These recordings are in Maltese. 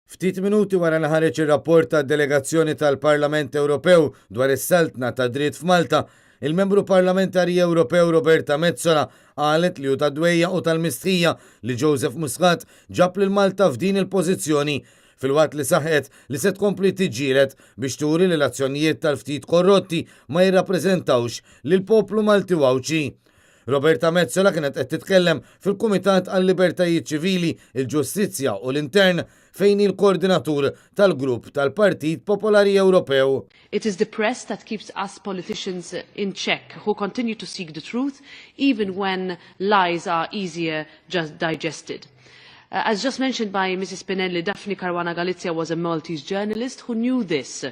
Ftit minuti wara li ħareġ ir-rapport tad-delegazzjoni tal-Parlament Ewropew dwar is-saltna tad-dritt f'Malta, il-Membru Parlamentari Ewropew Roberta Metsola qalet li hu tad-dwejjaq u tal-mistħija li Joseph Muscat ġab lil Malta f'din il-pożizzjoni filwaqt li saħqet li se tkompli tiġġieled biex turi li l-azzjonijiet tal-ftit korrotti ma jirrappreżentawx lill-poplu Malti u Għawdxi. Roberta Metsola kienet qed titkellem fil-Kumitat għal-Libertajiet Ċivili, il-Ġustizzja u l-Intern fejn hi l-koordinatur tal-grupp tal-Partit Popolari Ewropew. It is the press that keeps us politicians in check, who continue to seek the truth even when lies are easier just digested. Uh, as just mentioned by Mrs. Spinelli, Daphne Caruana Galizia was a Maltese journalist who knew this.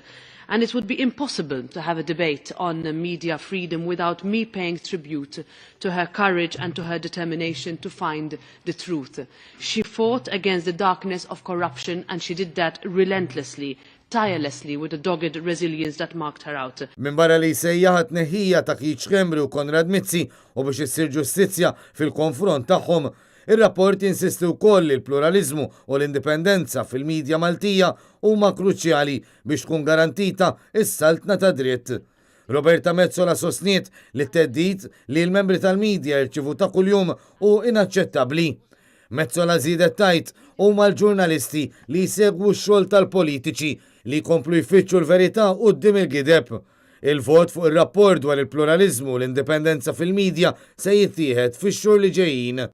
And it would be impossible to have a debate on media freedom without me paying tribute to her courage and to her determination to find the truth. She fought against the darkness of corruption and she did that relentlessly, tirelessly with a dogged resilience that marked her out. Minbarra li sejjaħ għat-tneħħija ta' Keith Schembri u Konrad Mizzi u biex issir ġustizzja fil-konfront tagħhom, ir-rapport jinsisti wkoll li l-pluraliżmu u l-indipendenza fil-midja Maltija huma kruċjali biex tkun garantita s-saltna tad-dritt. Roberta Metsola sostniet li t-theddid li l-membri tal-midja jirċievu ta' kuljum hu inaċċettabbli. Metsola żiedet tgħid huma l-ġurnalisti li jsegwu x-xogħol tal-politiċi li jkomplu jfittxu l-verità quddiem il-gideb. Il-vot fuq ir-rapport dwar il-pluraliżmu u l-indipendenza fil-midja se jittieħed fix-xhur li ġejjin.